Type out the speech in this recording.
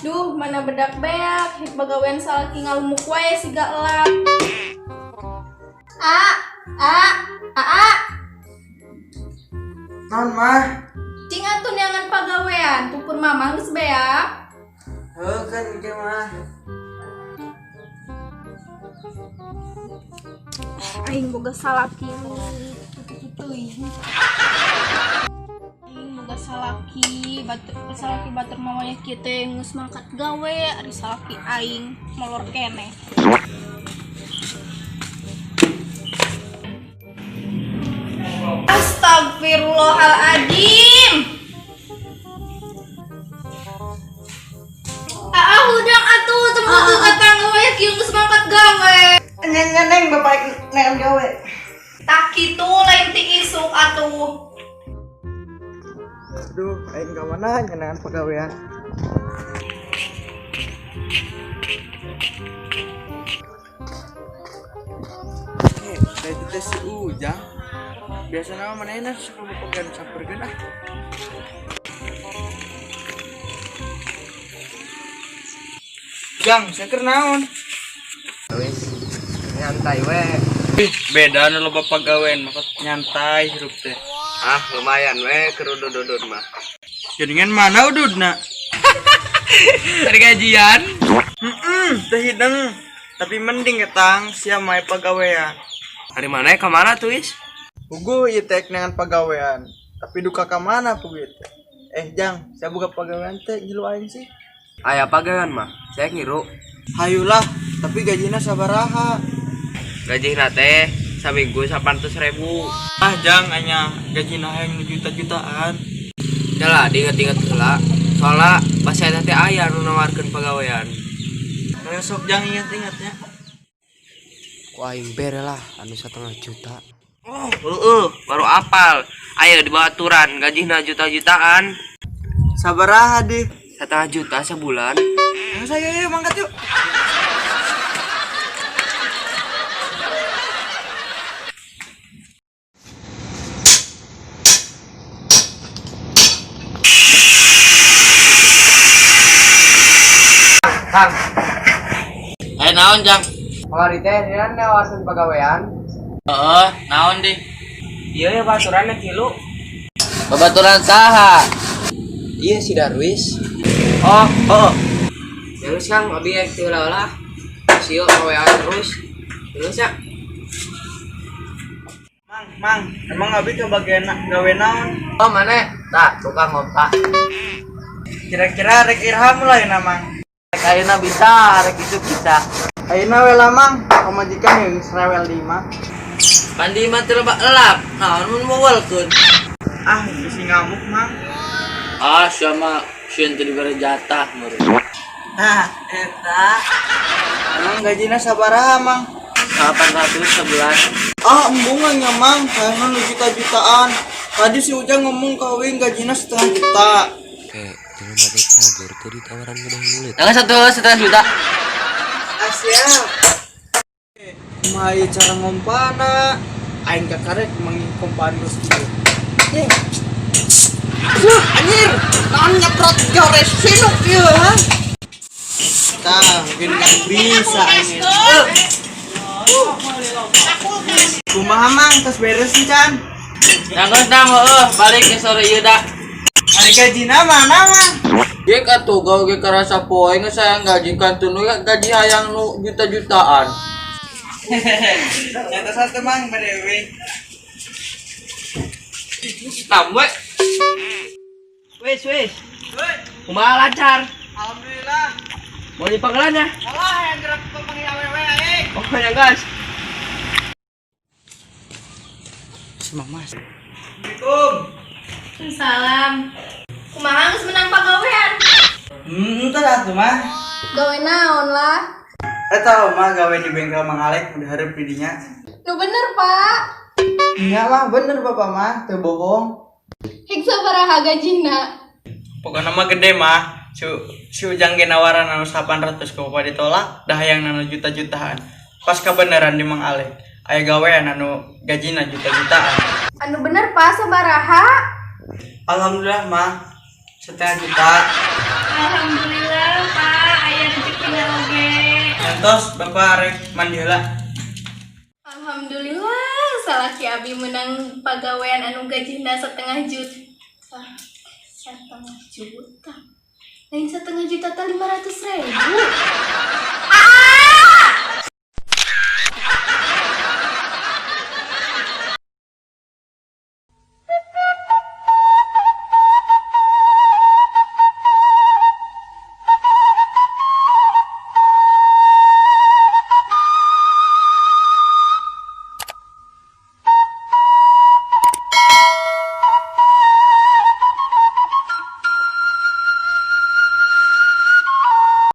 Duh, mana bedak beak, hik bagawean salaki ngalumuk wae siga elak. A, a, a, a. Naon mah? Cing atuh neangan pagawean, pupur mamah geus beak. Heuh kan ge mah. Aing boga salaki kitu teuing. Aing boga salaki, batur salaki batur mawaya kieu teh geus mangkat gawe, ari salaki aing molor keneh. Astagfirullahaladzim. Aa hudang atuh temu tuh tetangga wae kieu geus mangkat gawe. Nya neng bapak nean gawe. Tak kitu lain ti isuk atuh. Aduh, aing ka mana nyeunaan pagawean. Eh, da itu teh si Ujang. Biasana mah manehna suka pagawean samperkeun ah. Jang, saya keur naon? Wis nyantai we. Ih, beda nu loba pagawean mah nyantai hirup teh. Ah, lumayan we keur udud-udud mah. Jadikan mana ududna? Dari gajian. Heeh, teh hideng. Tapi mending etang sia mae pagawean. Hari mana ka mana tuh, Is? Puguh ieu teh dengan pagawean. Tapi duka ka mana puguh ieu teh? Eh, Jang, saya buka pagawean teh ngilu aing sih. Aya pagawean mah, saya ngiru. Hayulah, tapi gajina sabaraha? Gajina teh saminggu 800.000. Ah, Jang, anya gajina hayang nu juta-jutaan. Dah lah, diinget-inget heula. Soalna pas saya teh aya nu nawarkeun pagawean. Ayo sok Jang ingat-ingatnya. Ku aing bere lah anu 1,5 juta. Oh, heeh, baru apal. Ayo di bawah aturan gajina juta-jutaan. Sabaraha deh? 1,5 juta sebulan. Ayo saya yuk mangkat yuk. Kang, Eh naon Jang? kamari teh dia nawarkeun pagawean. Heeh, naon di? Iya ya baturan kilu. Babaturan saha? Iya si Darwis. Oh, heeh. Ya wis Kang, abi ek teu lah. Sio WA terus. Terus ya. Mang, mang, emang abi kebagian gawe naon? Oh, mana? Tah, tukang ngompak. Kira-kira rek irham lah ya mang. Rek ayeuna bisa, rek isuk bisa. Ayeuna we lah mang, pamajikan yang rewel di imah. Pandi mah teu loba elap. Naon mun mowalkeun? Ah, bisi ngamuk mang. Ah, sia mah sieun teu dibere jatah meureun. Nah, eta. Emang gajina sabaraha mang? 800 sebulan. Ah, embungan ya mang, kayaknya nu juta-jutaan. Tadi si Ujang ngomong kawin gajina 0,5 juta. Kayak jelema teh cager teu ditawaran gedah mulut. Jangan 1,5 juta. Ah, siap. Kumaha ieu cara ngompana? Aing kakarek manggih kompaan geus kieu. Nih. Duh, anjir, naon nyeprot gores sinuk ieu, ha? Tah, mungkin kan bisa ini. Kumaha mang, tos beres can? Yang geus dah heueuh, balik ke sore ieu da. Ari gajina mana mang? Gek atuh gawe ge karasa poe geus hayang gaji kantun we gaji hayang nu juta-jutaan. Nyata satu mang bere we. Hitam we. Wis, wis. Kumaha lancar? Alhamdulillah. Mau dipanggilnya? Ya? Alah yang gerak pemanggil awewe aing. Oh, ya guys. Si Mamas. Assalamualaikum. Salam. Kumaha geus menang pagawean? Entar atuh mah. Gawe naon lah? Eta mah gawe di bengkel Mang Alek udah hareup di dinya. Nu bener, Pak. Enggak mah bener bapak mah, teu bohong. Hik sabaraha gajina? Pokoknya mah gede mah. Si Ujang ge nawaran anu 800 ku bapak ditolak, dah hayang anu juta-jutaan. Pas kebenaran di Mang Alek, aya gawean anu gajina juta-jutaan. Anu bener, Pak, sabaraha? Alhamdulillah mah 0,5 juta. Alhamdulillah, Pak. Tos, Bapak rek mandi heula. Alhamdulillah, salaki abi menang pagawean anu gajina setengah juta. Setengah juta. Lain setengah juta teh 500 ribu.